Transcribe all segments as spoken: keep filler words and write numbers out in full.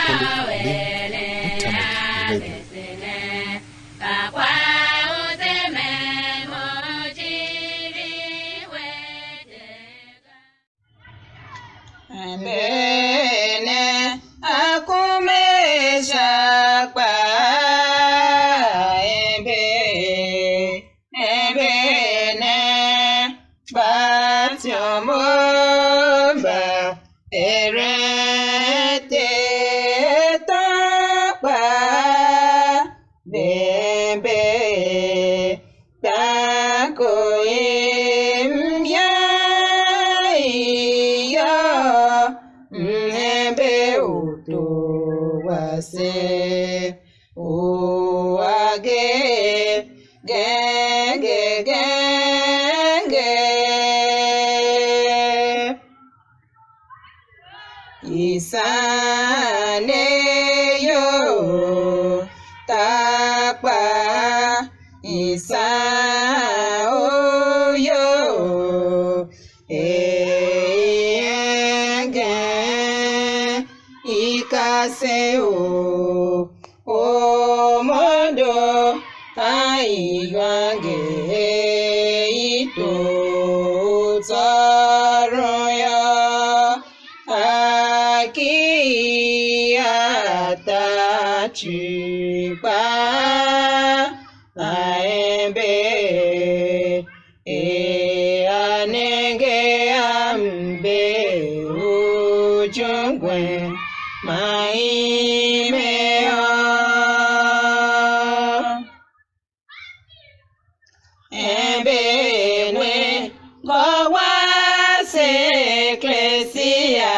Catholic Link Internet Radio. Mbene a kume sha kpa, embe, mbene mba tyômô mba eren Ter tôô kpaa, ve mbe tako i mbya i yô, m hembe u tor wase u a gee genge genge. Isan ne yo, ta kpa isan u yo, e i engen i kasen u Ormondo a iwanger i tor u tsôron yô, a ki a ta cii kpaa, a ember. Er a nenge a mber u ujungwen man ime yô, ember ne ngô wase eklesia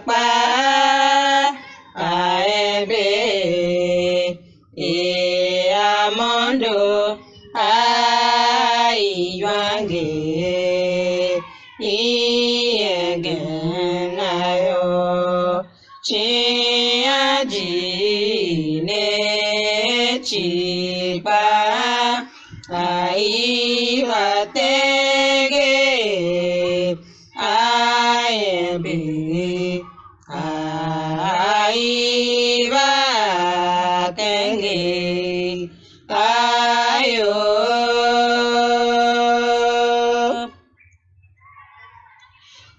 kpaa, a ember. Er Ormondo a iwanger i engen na yô, cian jighjigh ne cii kpaa, a iv a tenger, a ember, a iv a tenger, a ior.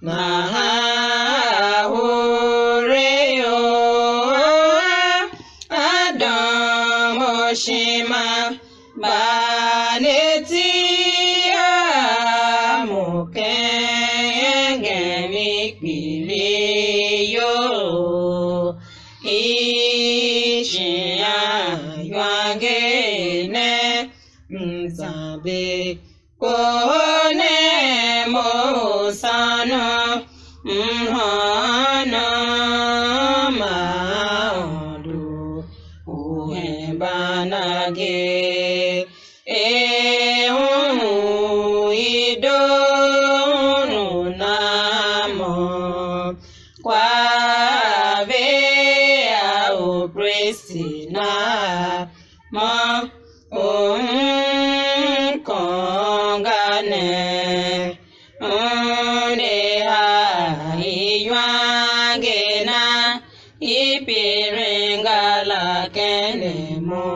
Nahan a ure ior, a dôôm u ishima, mba ne iti a mo ken iengem i kpilighyol i icighan iwanger ne, m zamber kohol ne mo u sônon, m hôônom a Aôndo u hemban agee. Er un u i doo un u nan môm, kwa ve a upristi na môm, u m kôngo ne, un de haa iwanger na i peren ga la ken a mo.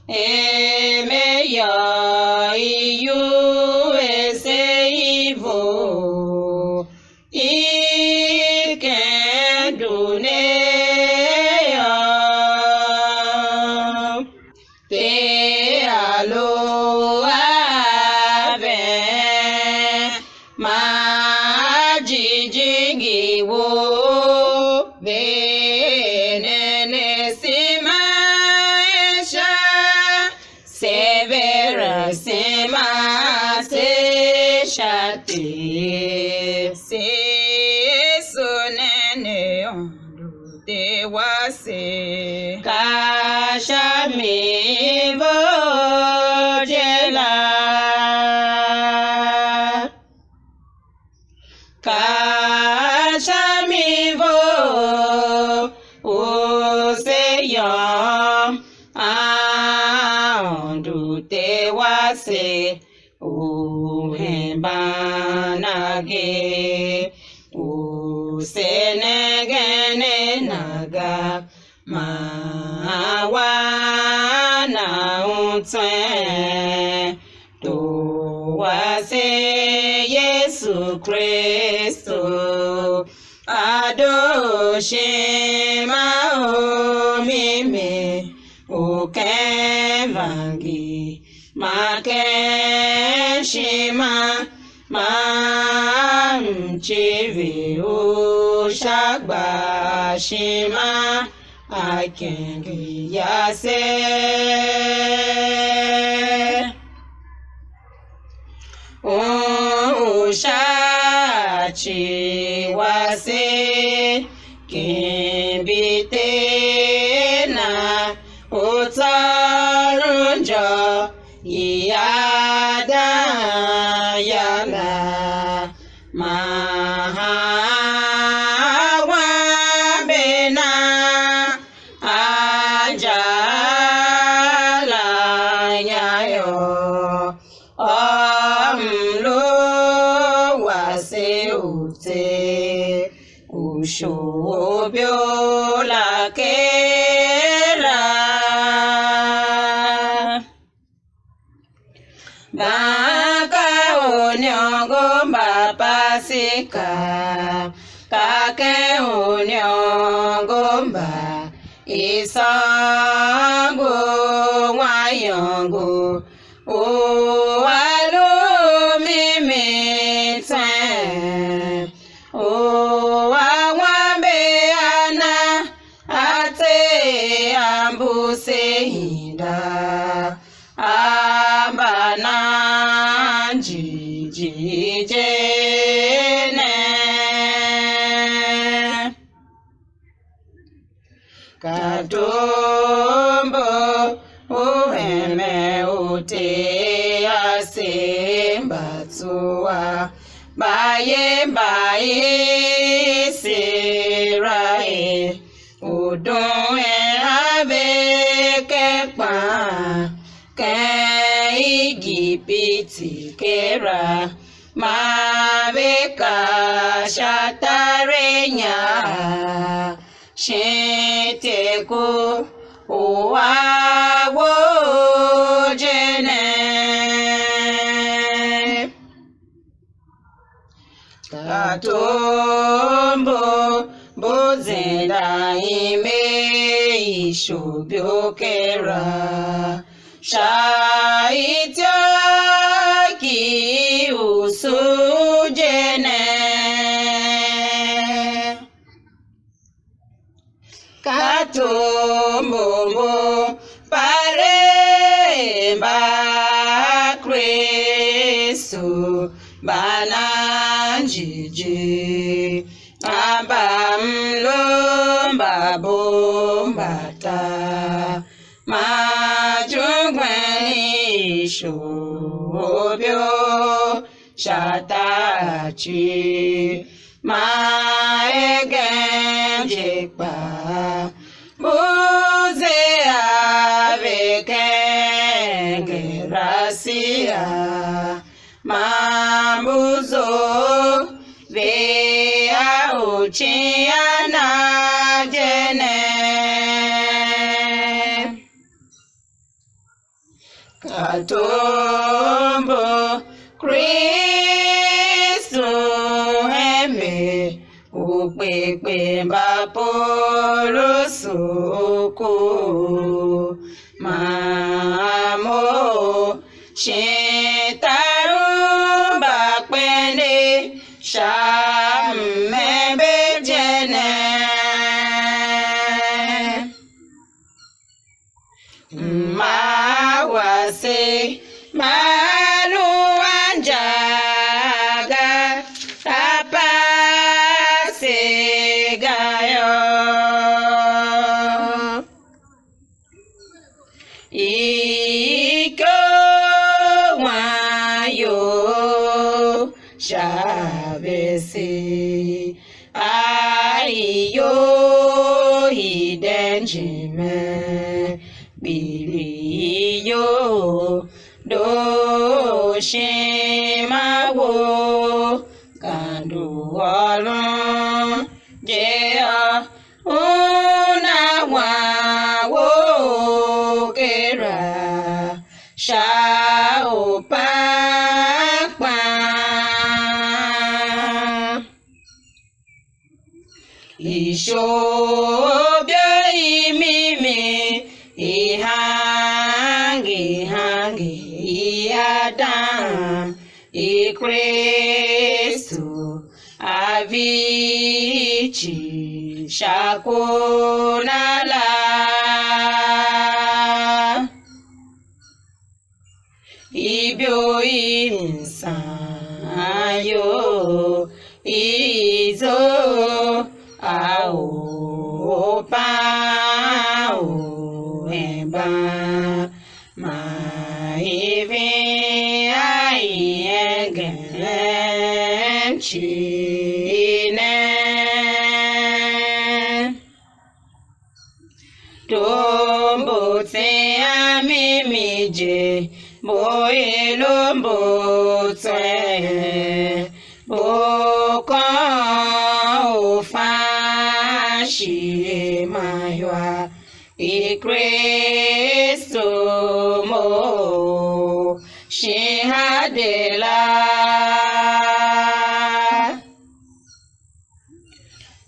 Er me yôô i U S A i vough i ken due ne yô, Ter a lu a ven, man a jijingi wou, ve eren asema sha, se ver asema se sha Ter, se Yesu ne ne. Ter wase. Ka sha mi vough je la, ka sha mi vough u se yôô Aôndo Ter wase u hemban agee, u se nengen ne na ga, man wan na u tswen. Tor wase Yesu Kristu, a doo ishima u mimi u ken vangi, man ken ishima, man mcivir u sha gbar ishima a ikange yase. Un u sha ci wase, kimbi Ter na, u tsôron injô i Adam yô la, man a wambe na a inja la inya yô, ôr mlu wase u tser u isholibo la kera. Mban ka unyôngo mba Paseka, ka ken unyôngo mba isôngo waniyôngo u a lu mimi tswen, u a wambe a na a tser a mbuse inda, a mba nan jighjigh je ne. Ka tom mbu u hemen u Ter ase mba tsuwa, mbayev mba Iserael, u duen a ve ken kpan ken Igipiti kera, man ve kar sha taregnyar shin tyeku u a vough je ne. Ka tom mbu mbu zendan ime isholibo kera, sha ityô ki usu je ne. Ka tom mbu mbu palegh mba Kristu mba nan jighjigh, a mba mlu mba bov mba tar, man zungwen isholibo sha tar cii, man hegen je kpaa, mbu ze a ve ken Gerasia, man mbu zough ve a uicighan a je ne. Ka tom mbu Kristu hembe u kpe kpe mba Polusu u ku, man a mough shin tar u mbakpenev sha mmembe je ne. Ma wase ma lu a inja ga, ka Paseka yô. Ikyo wanyol sha vese, a iyol i de njime, kpiligh iyol doo ishima wou, ka ndu ôron je yô, u Ityough byo i mimi i hange hange i Adam, i Kristu a vihi cii sha ku na la. Ibyo i msan yo i zo a u pan u emban, man i vin a i engem cii ne. Tom mbu tsean mimi je, mbu i lu mbu tswen, mbu kôôn u fan shighe man ihwa i Kristu mough shin hade la.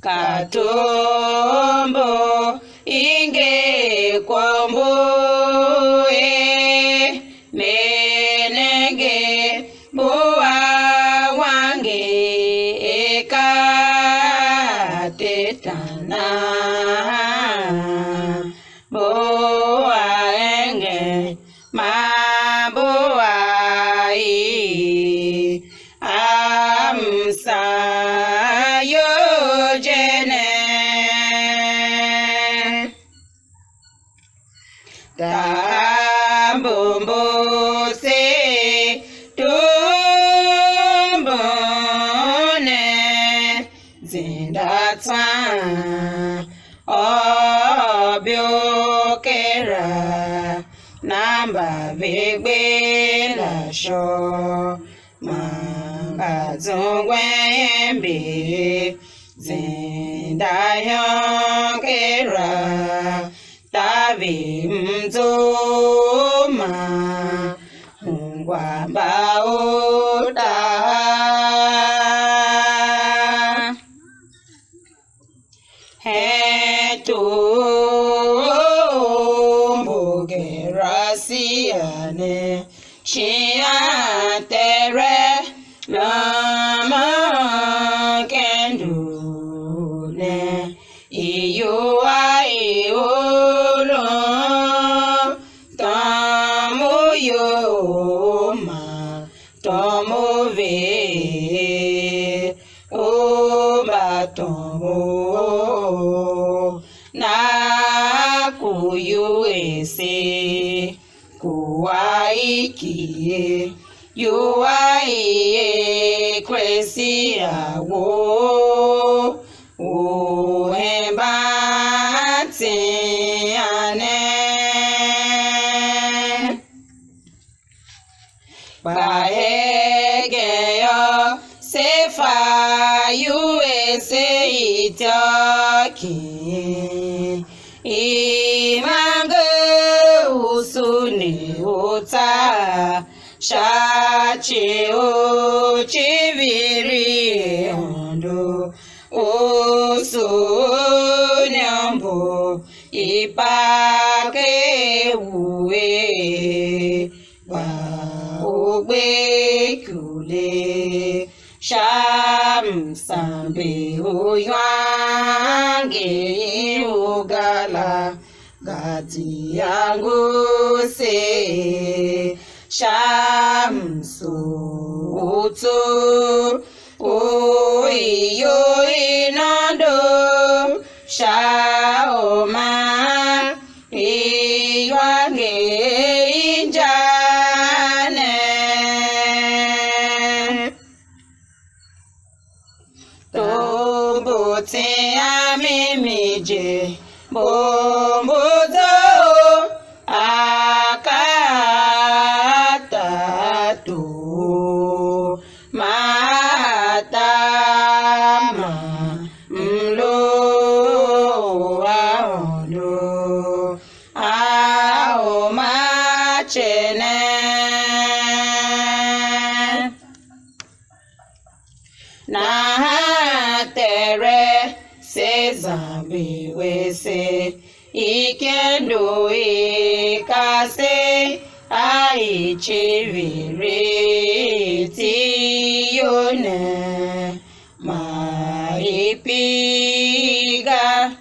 Ka tom mbu i nger kwagh mbu er, me nenge mbu a wanger er ka Atetan nahan, mbu a engem man mbu a i a msan iyol je ne. Tahav mbu mbu tseegh tom mbu ne, zenda tswen ôôbyo kera, na mba ve gbe la shôô, man mba zungwen ember, zenda ihyon kera, taver mzough man ungwa mbautaha. Hen tor u mbu Gerasia ne, cian Tere lumun ken ndughul ne, iwua i ulun tom u iyol ma tom u ver u mba tom u na ku U S A, ku a i ki ye, U S A ye Kristi a wou u hemban tsian ne. Kpa hegen yô, se fa U S A ityô ki i mange usu ne u tsa sha ci u civir i Aôndo, usu u nyômbo i pa ker u er, kpa u gbe ikule sha msamber u iwanger i u ga la, gadia ngu se sha msughultso u iyol i nôndo sha u ma iwanger i inja ne. Tom mbu tsean mimi je, mbu mbu zough akaa a tator ma a tar ma mlu u Aôndo a uma ce ne. Nahan Tere, se zan se ikendo i kasev a icivir i iti you ne, ma i pir ga.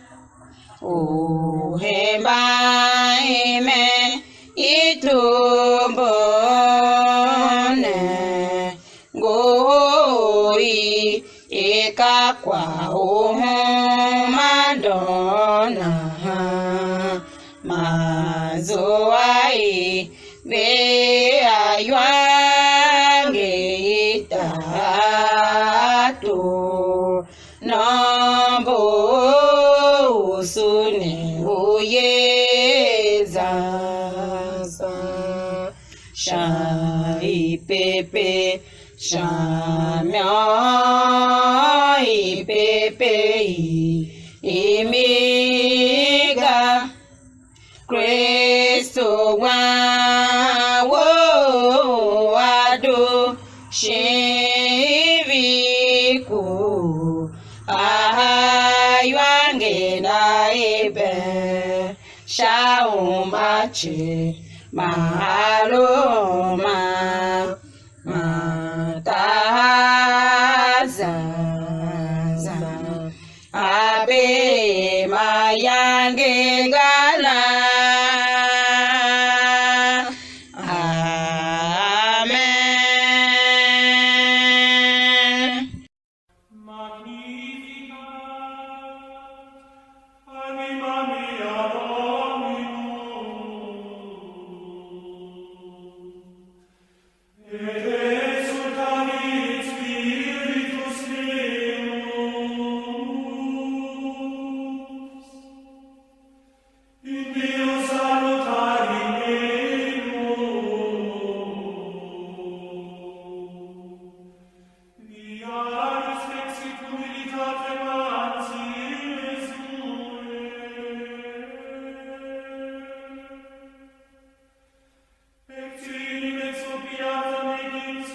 U hemban ime i tombon ne, ngohol i, i ka kwagh u huma doo nahan, man zua i ve a iwanger i tar tor. Nôngo u usu ne u ye zan zan, sha ipepe, sha myon ipepe i, i mi ga. Kristu wan wou a doo shin ivur ku a iwanger na i bee sha u ma ce ma a lu ma ma tahav zan zan. Abe mayange ga la. Amen. Magnificat animam mea Dominus, et exultavit spiritus meus, in Deo salutari menu, viaris exit humilitate mansi mesure, et inim expiata negis